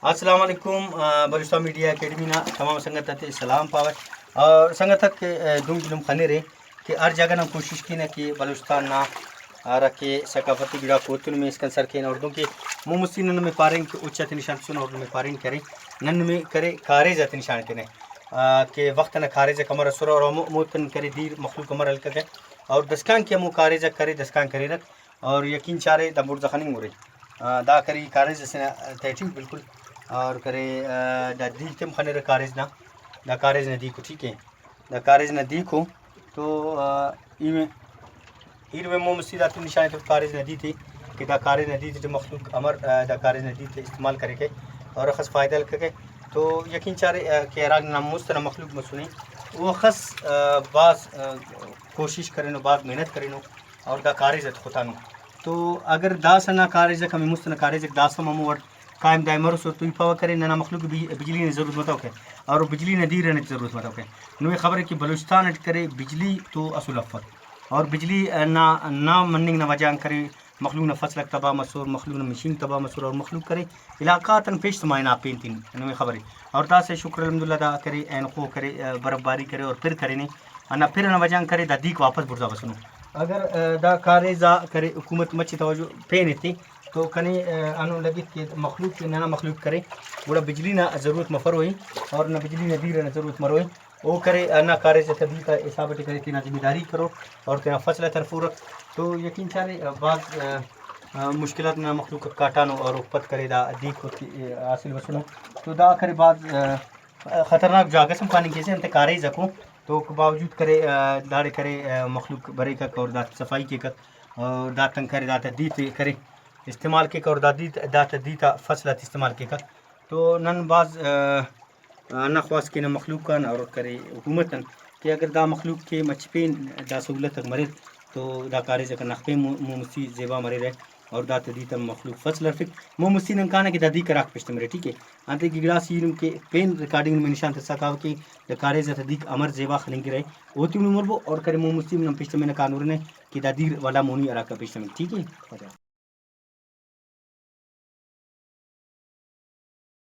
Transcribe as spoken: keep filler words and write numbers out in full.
السلام علیکم، آ، بلوچستان میڈیا اکیڈمی نا تمام سنگت آتے سلام پاوہ۔ اور سنگت آک کہ، آ، دنکہ نم خنرے کہ ہر جاگہ نا کوشش کینہ کہ بلوچستان نا ہرا کہ ثقافتی گڑاک اوتون نمے اسکان سر کینہ، اور دنکہ مون مستی نن نمے پارین کہ اُچ آتے نشان تسنہ اور نمے پارین کرے، نن نمے کرے کاریز آتے نشان کینہ، آ، کہ وخت ئنا کاریز آک امر اسرہ اور ہمو، ہموتون کرے دیر مخلوق امر ہلککہ اور داسکان کہ ہمو کاریز آک کرے داسکان کریرک۔ اور یقین چارے دا بڑزا خننگ مرے۔ آ، دا کری کاریز اسے نا تہٹی بالکل۔ اور کرے، آ، دا دیک تم خنرہ کاریز نا، دا کاریز نا دیکو، ٹھیک ہے، دا کاریز نا دیکو۔ تو، آ، ایویں، ایروے مون مستی داتے نشان ایتو کاریز نا دیتے کہ دا کاریز نا دیتے ٹی مخلوق امر، آ، دا کاریز نا دیتے استعمال کریکے اور اخس فائدہ ہلککے۔ تو یقین چارے، آ، کہ ہرا نا مست ئنا مخلوق مسنے، او اخس، آ، بھاز، آ، کوشش کرینو، بھاز محنت کرینو۔ اور دا کاریز آتے ختانو۔ تو اگر داسہ نا کاریز آک، ہمے مست ئنا کاریز آک داسہ ہم ہمو وڑ قائم دائم مرسر تو ای پاوہ کرے ننا مخلوق بج-، بجلی نا ضرورت متوکہ اور بجلی نا دیر ئنا ضرورت متوکہ۔ نمے خبرے کہ بلوچستان اٹ کرے بجلی تو اسل افک اور بجلی نا، نا مننگ نا وجہ غان کرے مخلوق نا فصل آک تباہ مسر، مخلوق نا مشین تباہ مسر اور مخلوق کرے علاقہ غاتان پیش تما ہنا پین تین نمے خبرے۔ اور داسہ شکر الحمدللہ دا کرے اینخو کرے، برف باری کرے اور پھر کرینے۔ ہندا پھر ئنا وجہ غان کرے دا دیک واپس بڑزا بسنو۔ اگر، آ، دا کاریز آ کرے حکومت مچہ توجہ پین ایتے تو کنے، آ، ہندن لگک کہ مخلوق کہ ننا مخلوق کرے گڑا بجلی نا ضرورت مفروئی اور نہ بجلی نا دیر ئنا ضرورت مروئی۔ او کرے ہندا کاریز آ تدی تا حساب ٹی کرے تینا ذمہ داری کرو اور تینا فصل آ ترفورک۔ تو یقین چارے، آ، بھاز، آ، آ، مشکلات نا مخلوق کاٹانو اور پد کرے دا دیک حاصل بسنو۔ تو دا کرے بھاز، آ، خطرناک جاگہ ئس ہم پاننگ کیسہ، انتئے کاریزکو تو اوکا باوجود کرے، آ، داڑے کرے، آ، مخلوق بریکک اور داتا صفائی کیکک اور داتان کرے داتا دے تے کرے استعمال کیکہ اور دا دے تے، داتا دے تا فصل آتے استعمال کیکہ۔ تو نن بھاز، آ، ہندا خواست کینہ مخلوق آن اور کرے حکومت آن کہ اگر دا مخلوق کہ مچہ پین دا سہولت آک مریر تو دا کاریزکا نخپین مو-، مون مستی زیبا مریرہ۔ اور داتا دے تا مخلوق فصل ہرفک۔ مون مستی نن کانہ کہ دا دیک ہراک پیش تمرہ، ٹھیک ہے۔ انتئے کہ گڑاس ای نم کہ پین ریکارڈنگ نمے نشان تسا کاوہ کہ دا کاریز آتا دیک امر زیبا خننگرہ، اوتے نم ہربو اور کرے مون مستی نم پیش تمنہ کانورنہ کہ دا دیر ولا مونی ہراکا پیش تمک، ٹھیک ہے۔